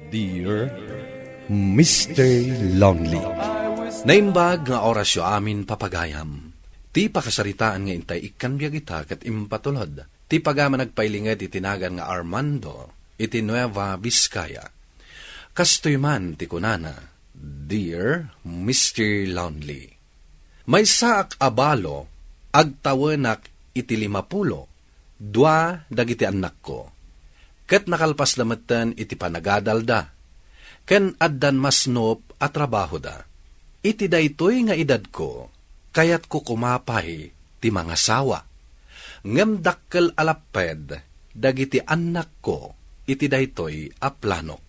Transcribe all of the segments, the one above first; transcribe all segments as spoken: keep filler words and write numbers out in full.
Dear Mister Lonely. Naimbag nga orasyo amin, papagayam. Ti pakasaritaan nga intay ikkan biag ita ket impatulod ti pagayam a nagpailinged iti nagan nga Armando iti Nueva Vizcaya. Kastoy man ti kunana, "Dear Mister Lonely, maysaak a balo, agtawenak iti limapulo dua dagiti annakko, ket nakalpasda metten iti panagadalda, ken addan masnop a trabahoda. Iti daytoy nga edadko, kayatko koma pay ti mangasawa. Ngem dakkel a lapped dagiti annakko iti daytoy a planok."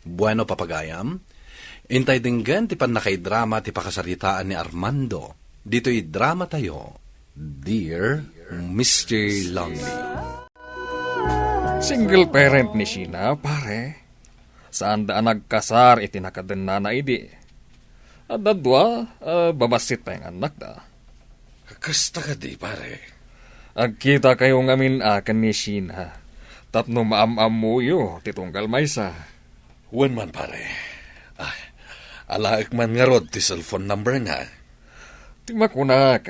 Bueno, papagayam, intay denggen ti pannakaidrama ti pakasaritaan ni Armando ditoy dramatayo, Dear Mister Lonely. Single parent ni Sheena, pare. Saanda a nagkasar iti nakadennana idi. Adda dua, ah, babassit pay nga annakda. Kasta kadi, pare? Agkitakayo ngamin a ken ni Sheena tapno maam-ammoyo ti tunggal maysa. Wen man, pare. Ah, alaek man ngarud ti cellphone number na. Ti makunak,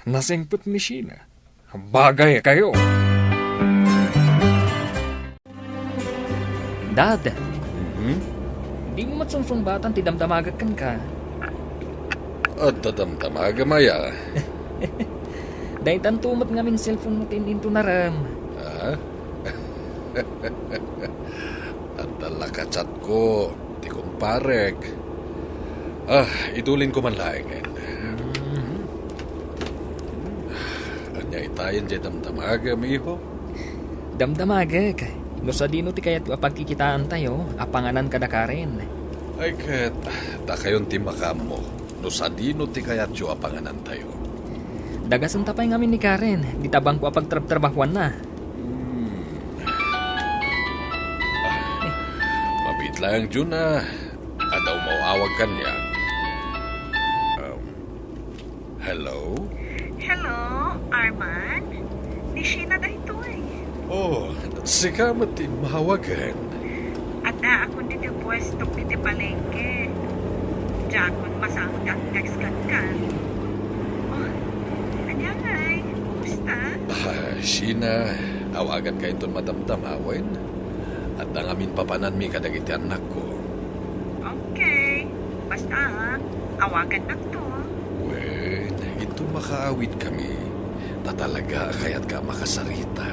nasingpet ni Sheena. Bagay kayo. Dad, Mhm. Dimo met sungsungbatan ti damdamagek kenka? Adda damdamagem aya? Daytanto met ngamin cellphone mo ti in-intonarem. Ah? Adda la ka-chatko ti kumparek. Ah, itulinko man laengen. Mhm. Ania itayen diay damdamagem, iho? Damdamagek no sadino ti kayatyo a pagkikitaantayo, apanganan kada Karen. Ay, ket dakayon ti makaammo no sadino ti kayatyo a panganantayo. Dagasenta pay ngamin ni Karen, dita bangko a pagtrabtrabahoanna. Hmm. Ah, mabiit laeng, Juna. Adda umaw-awag kaniak. Um, hello? Hello, Arman? Ni Sheena daytoy. Oh, sika met ti immawag. Addaakon ditoy puestok iti palengke. Diakon masapul nga agtext kenka. Oh, ania ngay? Kumusta? Ah, Sheena, awaganka inton madamdama, wen? Adda ngamin papananmi kadagiti annakko. Okay. Basta, ah, awagannakto. Wen, inton makaawidkami, ta talaga a kayatka a makasarita.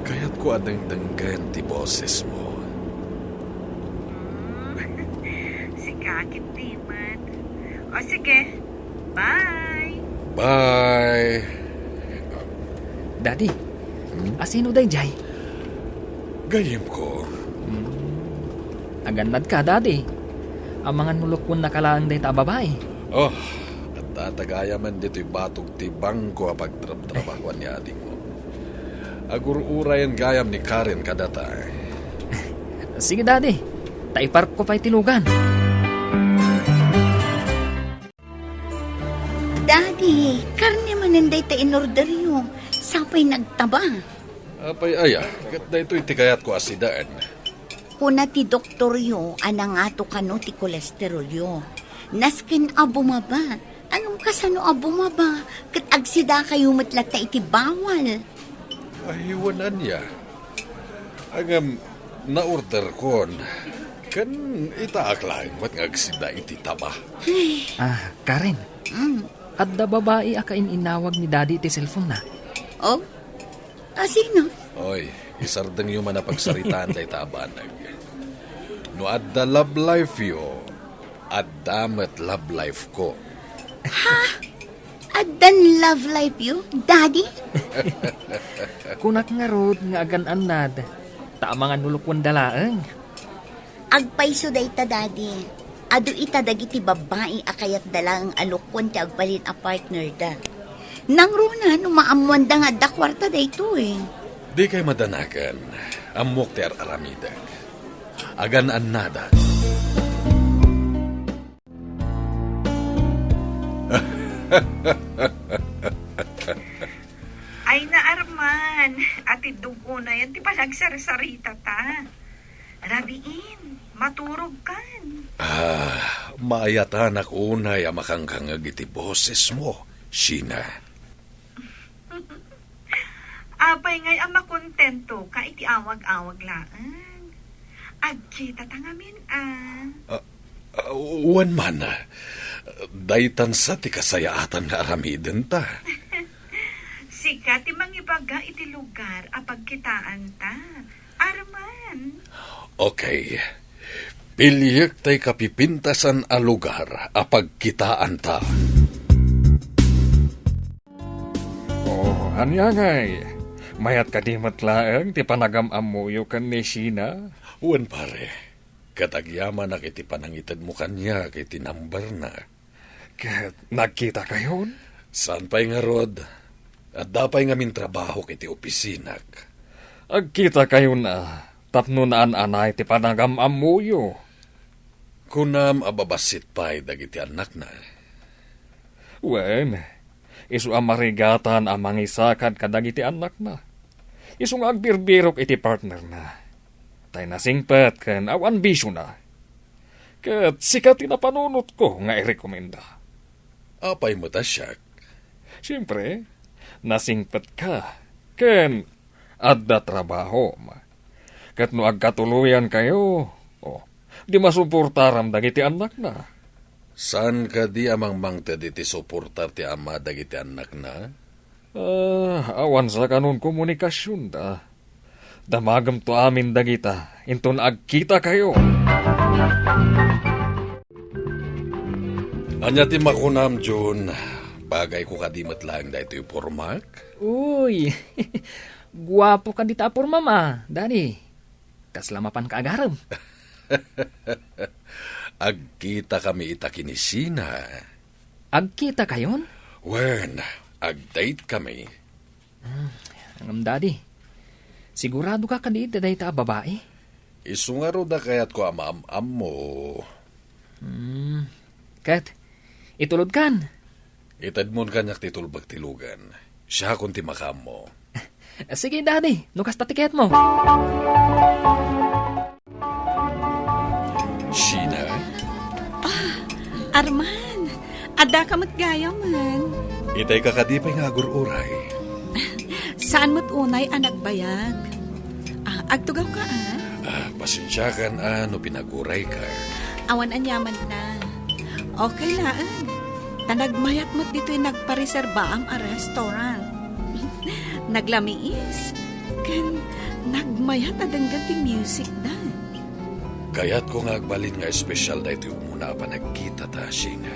Kayatko a dengdenggen ti bosesmo. Hmm. Sika ketdi met. O sige, bye. Bye. Daddy, Hmm? Asino daydiay? Gayyemko. Hmm. Agannadka, Daddy. Amangan no lukuennaka laeng dayta a babai. Oh, adda ta gayamen ditoy batog ti bangko a pagtrabtrabahoan ni adingmo. Agur-urayen gayam ni Karen kadata. Sige, Daddy. Ta iparkko pay ti lugan. Daddy, karne manen dayta in-orderyo. Sapay nagtaba. Apay aya, ket daytoy ti kayatko a sidaen. Kuna ti doktoryo a nangato kano ti kolesterolyo. Nasken a bumaba. Ngem kasano a bumaba? Ket agsidakayo met latta iti bawal. Ay, wen ania? Ngem, naorderkon. Ken itaak laeng met nga agsida iti taba. Ay. Ah, Karen. Mm. Adda babai a kain-inawag ni Daddy iti cellphone na. Oh? Asino? Oy, isardengyo man a pagsaritaan dayta a banag. No adda love life-yo, adda met love life-ko. Ha? Addan love life-yo, Daddy? Kunak ngarud nga agan-annad, ta amangan no lukuenda laeng. Agpayso dayta, Daddy. Adu ita dagiti babbai a kayatda laeng a lukuen ti agbalin a partnerda. Nangruna no maammoanda nga adda kuarta daytoy. Dikay madanagan. Ammok ti ar-aramidek. Agan-annadak. Ay na, Arman, ati dugo na yan ti panagsarsarita ta. Rabiin, maturogkan. Ah, maayatanak unay a makangkangeg iti bosesmo, Sheena. Apay ngay a makontentoka iti awag-awag laeng? Agkitata ngamin a. Ah, ah, wen man, daytan sa ti kasayaatan nga aramidenta. Sika ti mangibaga iti lugar a pagkitaanta, Arman. Okay. Piliek tay kapipintasan a lugar a pagkitaanta. Oh, ania ngay? Mayat kadi met laeng ti panagam-ammoyo ken ni Sheena? Wen, pare. Ket agyamanak iti panangitedmo kaniak iti numberna. Ket nagkitakayon? Saan pay ngarud. Adda pay ngamin trabahok iti opisinak. Agkitakayon a tapno naan-anay ti panagam-ammoyo. Kunam a babassit pay dagiti annakna. Wen, isu a marigatan a mangisakad kadagiti annakna. Isu nga agbirbirok iti partnerna. Tay nasingpet ken awan bisiona. Ket sika ti napanunotko nga irekomenda. Apay met a siak? Siempre, nasingpetka. Ken adda trabahom. Ket no agkatuloyankayo, oh, di masuportaram dagiti annakna. Saan kadi a mangmangted iti suportar ti ama dagiti annakna? Ah, awan sakanon komunikasionda. Damagemto amin dagita, inton agkitakayo. Ania ti makunam, Jun? Bagayko kadi met laeng daytoy pormak? Uy, guapo kadi ta a pormam a, Daddy. Kasla mapanka agarem. Agkitakami ita ken ni Sheena. Agkitakayon? Wen, agdatekami. Hmm, ngem, Daddy, siguradoka kadi iti dayta a babai? Isu ngarud a kayatko a maam-ammo. Hmm, ket, itulodkan? Itedmon kaniak ti tulbek ti lugan. Siakon ti makaammo. Sige, Daddy, no kasta ti kayatmo. Sheena? Ah, Arman, addaka met gayamen. Itay ka kadi pay nga agur-uray. Saan met unay a nagbayag. Ah, agtugawka, a? Ah, pasensiakan a no pinagurayka. Awan aniamanna. Okay laeng. Ta nagmayat met ditoy nagpareserbaam a restaurant. Naglamiis. Ken nagmayat a denggen ti musicda. Kayatko nga agbalin nga espesyal daytoy umuna a panagkitata, Sheena.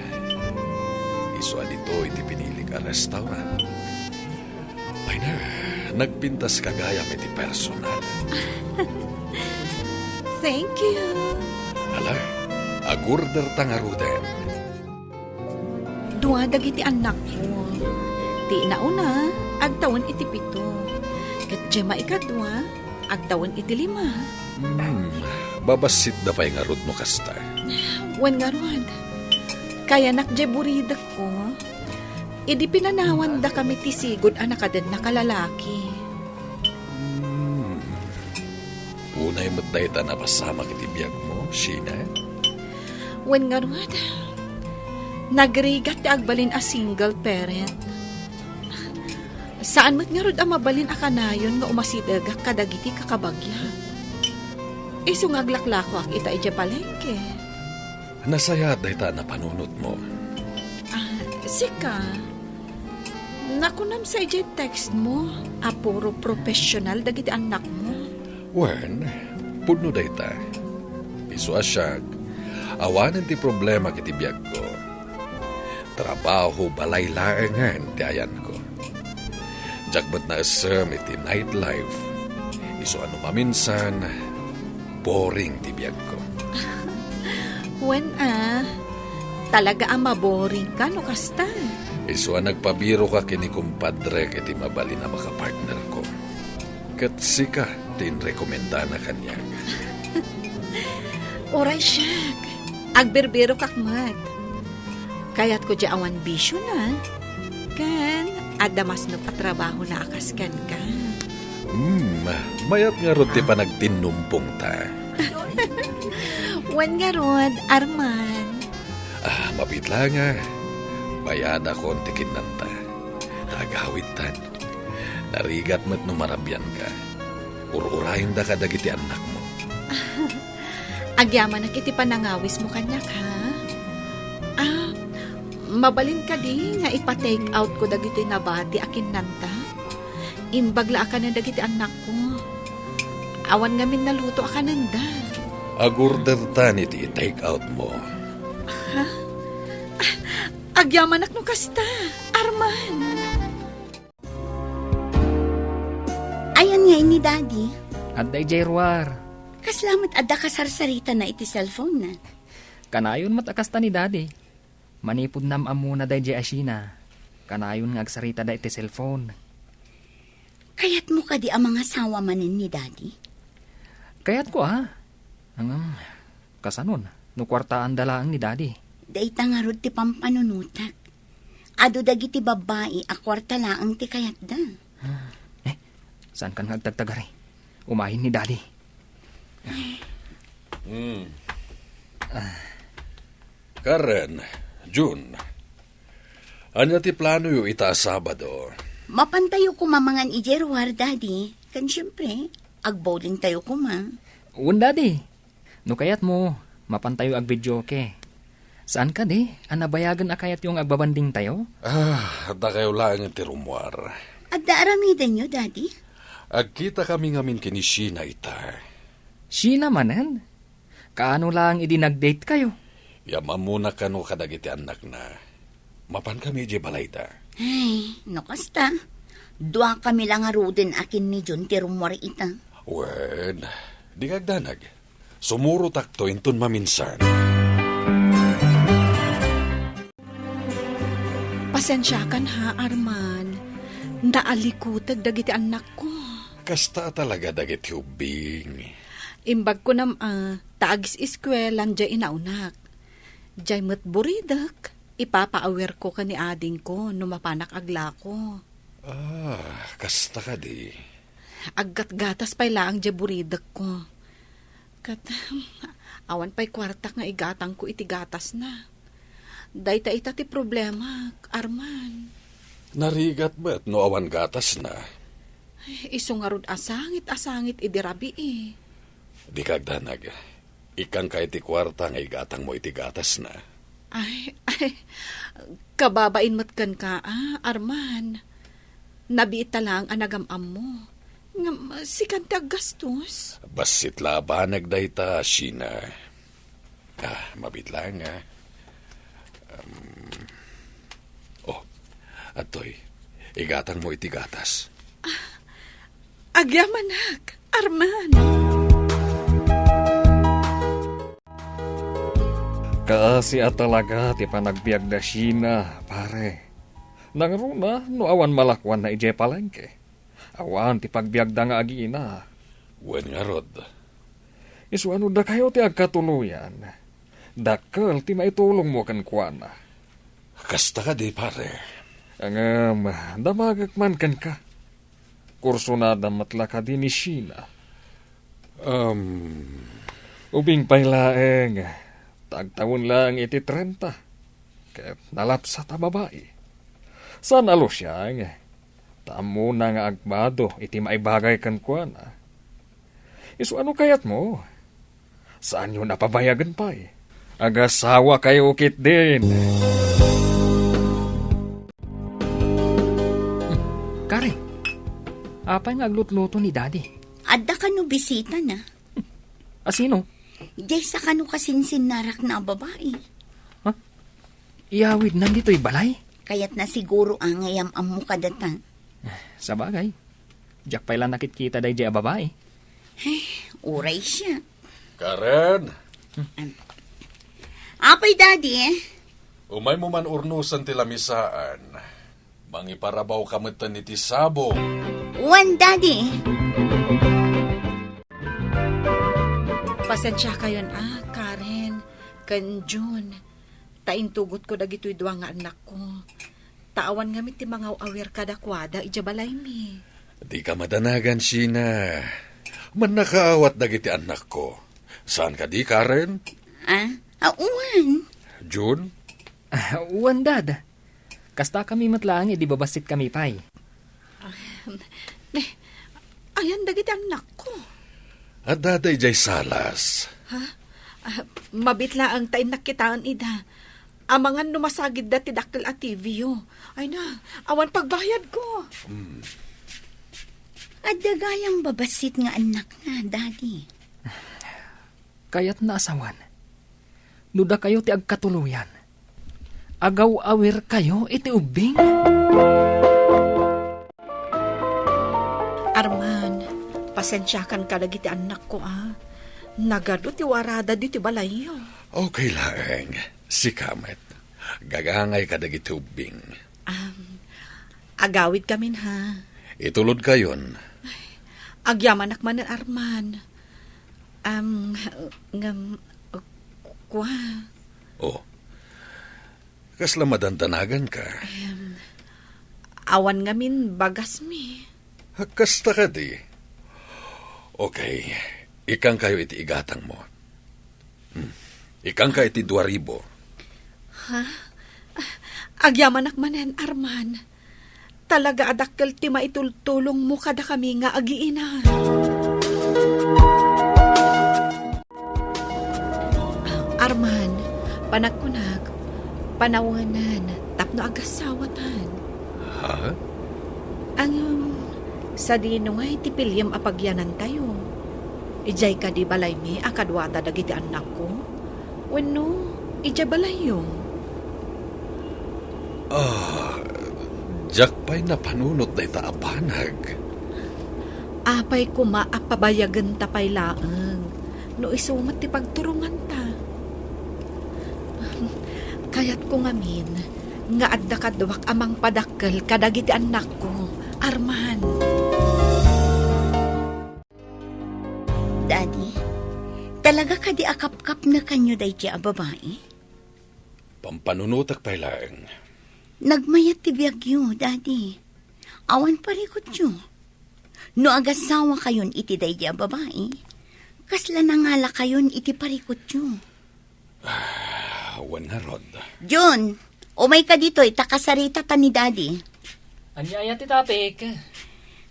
Isu a ditoy ti pinilik a restaurant. Ay na, nagpintaska gayam iti personal. Thank you. Ala, agorderta ngaruden. Dua dagiti annakko. Ti nauna, agtawen iti pito. Ket diay maikadua, agtawen iti lima. Hmm, babassit da pay ngarud no kasta. Wen ngarud, kayanak diay buridekko. Idi pinanawandakami ti sigud a nakadennaka lalaki. Hmm. Unay met dayta napasamak iti biagmo, Sheena? Wen ngarud, nagrigat ti agbalin a single parent. Saan met ngarud a mabalin a kanayon nga umasidegak kadagiti kakabagiak. Isu nga aglaklakoak ita idiay palengke. Nasayaat dayta a napanunotmo. Ah, sika, nakunam sa idiay textmo a puro professional dagiti annakmo. Wen, pudno dayta. Isu a siak, awanen ti problema iti biagko. Trabaho balay laengen ti ayanko. Diak met naessem iti nightlife. Isu a no maminsan, boring ti biagko. Wen a, talaga a maboringka no kasta. Isu a nagpabirok ken ni kumpadrek iti mabalin a makapartnerko. Ket sika ti inrekomendana kaniak. Uray siak, agbirbirokak met. Kayatko diay awan bisiona. Ken adda masnop a trabahona a kas kenka. Hmm, mayat ngarud ti panagtinnumpongta. Wen ngarud, Arman. Ah, mabit la nga. Bayadakon ti kinnanta. Ta agawidtan. Narigat met no marabianka. Ur-urayenda kadagiti annakmo. Agyamanak iti panangawismo kaniak, ha? Ah, mabalin kadi nga ipa-take out ko dagiti nabati a kinnanta? Imbag la a kanen dagiti annakko. Awan ngamin naluto a kanenda. Agordertan iti take out mo. Ha? Ah, agyamanak no kasta, Arman. Ayan nga ni Daddy. Adda idiay ruar. Kasla met adda kasarsaritana iti cellphone na. Kanayon met a kasta ni Daddy. Manipud nam-ammona daydiay a Sheena, kanayon nga agsaritada iti cellphone. Kayatmo kadi a mangasawa manen ni Daddy? Kayatko, a. Ngem, kasanon, no kuartaanda laeng ni Daddy? Dayta ngarud ti pampanunotak. Adu dagiti babbai a kuarta laeng ti kayatda. Eh, saankan nga agtagtagari? Umayen ni Daddy. Hmm. Karen, Jun, ania ti planoyo ita a Sabado? Mapantayo koma mangan idiay ruar, Daddy. Ken siempre, agbowlingtayo koma. Wen, Daddy. No kayatmo, mapantayo agvideoke. Saan kadi a nabayagen a kayatyo nga agbabandingtayo? Ah, dakayo laeng ti rummuar. Adda aramidenyo, Daddy? Agkitakami ngamin ken ni Sheena ita. Sheena manen? Kaano laeng idi nag-date kayo? Yam-ammona kano kadagiti annakna. Mapankami idiay balayda. Ay, no kasta, duakami la ngaruden a ken ni Jun ti rummuar ita. Wen, dika agdanag. Sumurotakto inton maminsan. Pasensiakan ha, Arman. Naallikuteg dagiti annakko. Kasta talaga dagiti ubbing. Imbag kunam a, ta agis-iskuelan diay inawnak. Diay met buridek, ipapaawirko ken ni adingko no mapanak aglako. Ah, kasta kadi. Aggatgatas pay laeng diay buridekko. Ket, awan pay kuartak nga igatangko iti gatasna. Dayta ita ti problemak, Arman. Narigat met no awan gatasna. Isu ngarud a sangit a sangit idi rabii. Dika agdanag. Ikkanka iti kuarta nga igatangmo iti gatasna. Ay, ay, kababain met kenka, a, Arman. Nabiit ta laeng a nagam-ammo. Ngem, sikan ti aggastos. Bassit la a banag dayta, Sheena. Ah, mabiit laeng, a. Um, oh, adtoy, igatangmo iti gatas. Agyamanak, Arman. Kaasi a talaga ti panagbiag da Sheena, pare. Nangruna no awan malakuanna idiay palengke. Awan ti pagbiagda nga agiina. Wen ngarud. Isu a no dakayo ti agkatuloyan, dakkel ti maitulongmo kenkuana. Kasta kadi, pare. Ngem, damagek man kenka. Kursunada met la kadi ni Sheena? Um. Ubing pay laeng, ta agtawen laeng iti trenta, ket nalapsat a babai. Saan a lusiang, ta ammona nga agbado iti maibagay kenkuana. Isu a no kayatmo, saanyon a pabayagen pay. Agasawakayo ketdin. Hmm, Karen, apay nga aglutluto ni Daddy? Adda kano bisitana. A sino? Diay sakano kasinsinnarakna a babai. Ha? Iyawidnan ditoy balay? Kayatna siguro a nga yam-ammo kadata. Sabagay, diak pay la nakitkita daydiay a babai. Ay, uray siak. Karen! Apay, Daddy? Umaymo man urnosen ti lamisaan. Mangiparabawka metten iti sabong. Wen, Daddy. Pasensiakayon a, Karen, ken Jun, ta intugotko dagitoy dua nga annakko. Ta awan ngamin ti mangaw-awir kadakuada idiay balaymi. Dika madanagan, Sheena. Mannakaawat dagiti annakko. Saan kadi, Karen? Ah, awan. June? Ah, wen, Dad. Kastakami met laeng idi babassit kami pay. Ne, ayan dagiti annakko. Adda idiay salas. Ha? Ah, mabiit laeng ta innak kitaen ida. Amangan no masagidda ti dakkel a T V yo. Ay na, awan pagbayadko. Hmm. Adda gayam babassit nga annakna, Daddy. Kayatna a sawen, no dakayo ti agkatuloyan, agaw-awirkayo iti ubbing? Arman, pasensiakan kadagiti annakko, a. Nagadu ti warada ditoy balayyo. Okay laeng. Sika met. Gagangay kadagiti ubbing. Am, agawidkamin, ha? Itulodkayon. Agyamanak manen, Arman. Am, ngem, kua. Oh. Kasla madandanaganka? Em, awan ngamin bagasmi. Kasta kadi? Okay, ikkankayo iti igatangmo. Hmm. Ikkanka iti dua ribu. Ha? Agyamanak manen, Arman. Talaga a dakkel ti maitultulongmo kadakami nga agiinan. Arman, panagkunak, panawenan tapno agasawatan. Ha? Ngem, sadino ngay ti piliem a pagyanantayo? Idiay kadi balaymi a kaduada dagiti annakko? Wenno, idiay balayyo? Ah, diak pay napanunot dayta a banag. Apay koma a pabayagenta pay laeng no isu met ti pagturonganta? Kayatko ngamin nga adda kaduak a mangpadakkel kadagiti annakko, Arman. Daddy, talaga kadi a kapkapnekanyo daydiay a babai? Pampanunotek pay laeng. Nagmayat ti biagyo, Daddy. Awan parikutyo. No agasawakayon iti daydiay a babai, kasla nangalakayon iti parikutyo? Ah, wen ngarud. Jun, umayka ditoy ta kasaritata ni Daddy. Ania aya ti topic?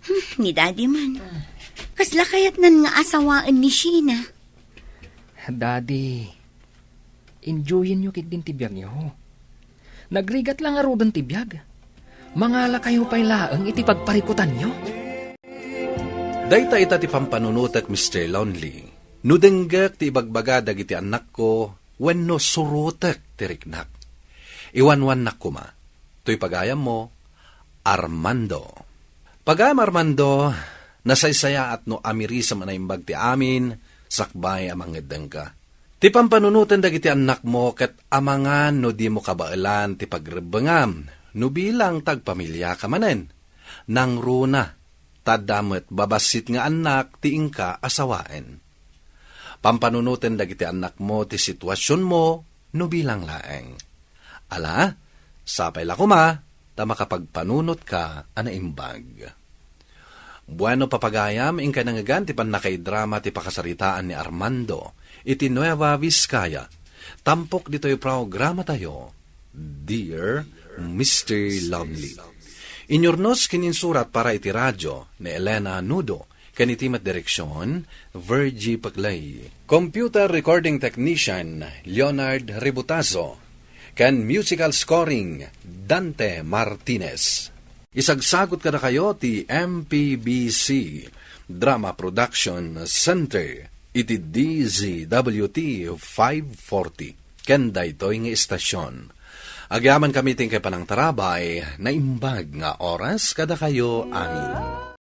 Hmm, ni Daddy man. Ah. Kasla kayatnan nga asawaen ni Sheena? Daddy, enjoyenyo ketdin ti biagyo. Nagrigat la ngaruden ti biag. Mangalakayo pay laeng iti pagparikutanyo. Dayta ita ti pampanunotek, Mister Lonely. No denggek ti ibagbaga dagiti annakko wenno surotek ti riknak, iwanwannak koma. Toy pagayammo, Armando. Pagayam Armando, nasaysayaat no amirisem a naimbag ti amin sakbay a mangeddengka. Ti pampanunoten dagiti annakmo ket amangan no dimo kabaelan ti pagrebbengam no bilang ta agpamiliaka manen. Nangruna, ta adda met babassit nga annak ti inka asawaen. Pampanunoten dagiti annakmo ti situasionmo no bilang laeng. Ala, sapay la koma ta makapagpanunotka a naimbag. Bueno, papagayam, inkay nangngegan ti pannakaidrama ti pakasaritaan ni Armando iti Nueva Vizcaya. Tampok ditoy programatayo, Dear Mister Lonely. Inyurnos ken insurat para iti radio ni Elena Nudo, ken iti met direksion, Virgie Paclay. Computer recording technician, Leonard Ributazo, ken musical scoring, Dante Martinez. Isagsagot kadakayo ti M P B C Drama Production Center iti D Z W T five forty, ken daytoy nga istasion. Agyamankami ti inkay panangtarabay, naimbag nga oras kadakayo amin.